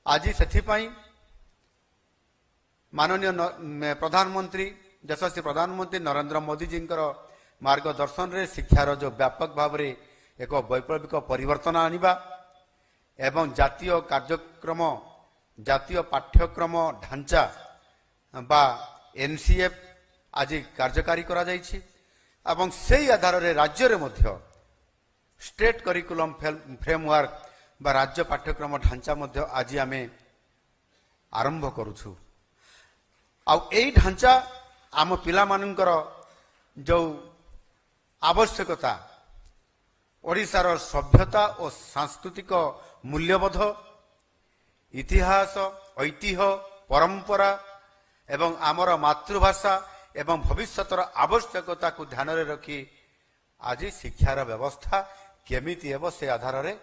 ଆଜି ସେଥିପାଇଁ ମାନନୀୟ ପ୍ରଧାନମନ୍ତ୍ରୀ, ଯଶସ୍ୱୀ ପ୍ରଧାନମନ୍ତ୍ରୀ ନରେନ୍ଦ୍ର ମୋଦିଜୀଙ୍କର ମାର୍ଗଦର୍ଶନରେ ଶିକ୍ଷାର ଯେଉଁ ବ୍ୟାପକ ଭାବରେ ଏକ ବୈପ୍ଳବିକ ପରିବର୍ତ୍ତନ ଆଣିବା ଏବଂ ଜାତୀୟ କାର୍ଯ୍ୟକ୍ରମ, ଜାତୀୟ ପାଠ୍ୟକ୍ରମ ଢାଞ୍ଚା ବା ଏନ୍ସିଏଫ୍ ଆଜି କାର୍ଯ୍ୟକାରୀ କରାଯାଇଛି ଏବଂ ସେଇ ଆଧାରରେ ରାଜ୍ୟରେ ମଧ୍ୟ ଷ୍ଟେଟ୍ କରିକୁଲମ୍ ଫ୍ରେମୱାର୍କ ବା ରାଜ୍ୟ ପାଠ୍ୟକ୍ରମ ଢାଞ୍ଚା ମଧ୍ୟ ଆଜି ଆମେ ଆରମ୍ଭ କରୁଛୁ। ଆଉ ଏଇ ଢାଞ୍ଚା ଆମ ପିଲାମାନଙ୍କର ଯେଉଁ ଆବଶ୍ୟକତା, ଓଡ଼ିଶାର ସଭ୍ୟତା ଓ ସାଂସ୍କୃତିକ ମୂଲ୍ୟବୋଧ, ଇତିହାସ, ଐତିହ୍ୟ, ପରମ୍ପରା ଏବଂ ଆମର ମାତୃଭାଷା ଏବଂ ଭବିଷ୍ୟତର ଆବଶ୍ୟକତାକୁ ଧ୍ୟାନରେ ରଖି ଆଜି ଶିକ୍ଷାର ବ୍ୟବସ୍ଥା କେମିତି ହେବ ସେ ଆଧାରରେ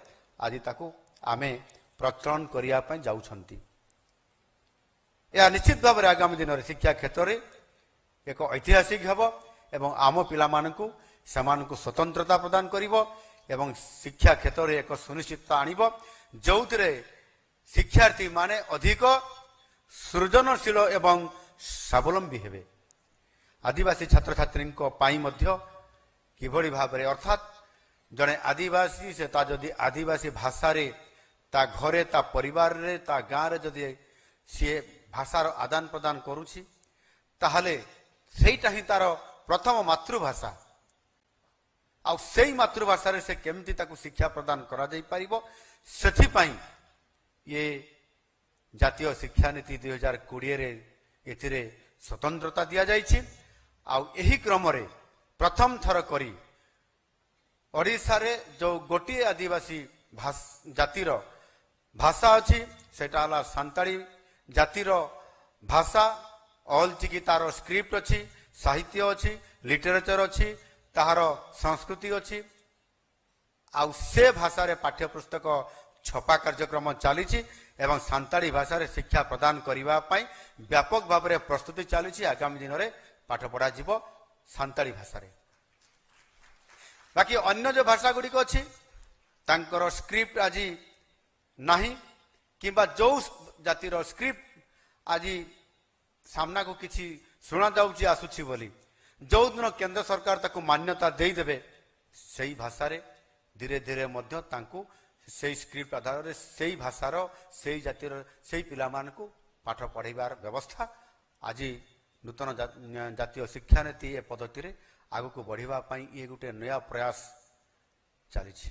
ଆଜି ତାକୁ ଆମେ ପ୍ରଚଳନ କରିବା ପାଇଁ ଯାଉଛନ୍ତି। ଏହା ନିଶ୍ଚିତ ଭାବରେ ଆଗାମୀ ଦିନରେ ଶିକ୍ଷା କ୍ଷେତ୍ରରେ ଏକ ଐତିହାସିକ ହେବ ଏବଂ ଆମ ପିଲାମାନଙ୍କୁ ସେମାନଙ୍କୁ ସ୍ୱତନ୍ତ୍ରତା ପ୍ରଦାନ କରିବ ଏବଂ ଶିକ୍ଷା କ୍ଷେତ୍ରରେ ଏକ ସୁନିଶ୍ଚିତତା ଆଣିବ, ଯେଉଁଥିରେ ଶିକ୍ଷାର୍ଥୀମାନେ ଅଧିକ ସୃଜନଶୀଳ ଏବଂ ସ୍ୱାବଲମ୍ବୀ ହେବେ। ଆଦିବାସୀ ଛାତ୍ରଛାତ୍ରୀଙ୍କ ପାଇଁ ମଧ୍ୟ କିଭଳି ଭାବରେ, ଅର୍ଥାତ୍ ଜଣେ ଆଦିବାସୀ ସେ ତା ଯଦି ଆଦିବାସୀ ଭାଷାରେ ତା ଘରେ, ତା ପରିବାରରେ, ତା ଗାଁରେ ଯଦି ସିଏ ଭାଷାର ଆଦାନ ପ୍ରଦାନ କରୁଛି, ତାହେଲେ ସେଇଟା ହିଁ ତାର ପ୍ରଥମ ମାତୃଭାଷା। ଆଉ ସେଇ ମାତୃଭାଷାରେ ସେ କେମିତି ତାକୁ ଶିକ୍ଷା ପ୍ରଦାନ କରାଯାଇପାରିବ, ସେଥିପାଇଁ ଇଏ ଜାତୀୟ ଶିକ୍ଷାନୀତି 2020ରେ ଏଥିରେ ସ୍ୱତନ୍ତ୍ରତା ଦିଆଯାଇଛି। ଆଉ ଏହି କ୍ରମରେ ପ୍ରଥମ ଥର କରି ଓଡ଼ିଶାରେ ଯେଉଁ ଗୋଟିଏ ଆଦିବାସୀ ଜାତିର ଭାଷା ଅଛି, ସେଇଟା ହେଲା ସାନ୍ତାଳୀ ଜାତିର ଭାଷା। ଅଲଚିକି ତାର ସ୍କ୍ରିପ୍ଟ ଅଛି, ସାହିତ୍ୟ ଅଛି, ଲିଟରେଚର ଅଛି, ତାହାର ସଂସ୍କୃତି ଅଛି। ଆଉ ସେ ଭାଷାରେ ପାଠ୍ୟପୁସ୍ତକ ଛପା କାର୍ଯ୍ୟକ୍ରମ ଚାଲିଛି ଏବଂ ସାନ୍ତାଳୀ ଭାଷାରେ ଶିକ୍ଷା ପ୍ରଦାନ କରିବା ପାଇଁ ବ୍ୟାପକ ଭାବରେ ପ୍ରସ୍ତୁତି ଚାଲିଛି। ଆଗାମୀ ଦିନରେ ପାଠ ପଢ଼ାଯିବ ସାନ୍ତାଳୀ ଭାଷାରେ। ବାକି ଅନ୍ୟ ଯେଉଁ ଭାଷା ଗୁଡ଼ିକ ଅଛି ତାଙ୍କର ସ୍କ୍ରିପ୍ଟ ଆଜି ନାହିଁ, କିମ୍ବା ଯେଉଁ ଜାତିର ସ୍କ୍ରିପ୍ଟ ଆଜି ସାମ୍ନାକୁ କିଛି ଶୁଣାଯାଉଛି ଆସୁଛି ବୋଲି, ଯେଉଁଦିନ କେନ୍ଦ୍ର ସରକାର ତାକୁ ମାନ୍ୟତା ଦେଇଦେବେ, ସେଇ ଭାଷାରେ ଧୀରେ ଧୀରେ ମଧ୍ୟ ତାଙ୍କୁ ସେଇ ସ୍କ୍ରିପ୍ଟ ଆଧାରରେ ସେଇ ଭାଷାର ସେଇ ଜାତିର ସେଇ ପିଲାମାନଙ୍କୁ ପାଠ ପଢ଼ାଇବାର ବ୍ୟବସ୍ଥା ଆଜି ନୂତନ ଜାତୀୟ ଶିକ୍ଷାନୀତି ଏ ପଦ୍ଧତିରେ ଆଗକୁ ବଢ଼ିବା ପାଇଁ ଇଏ ଗୋଟେ ନୂଆ ପ୍ରୟାସ ଚାଲିଛି।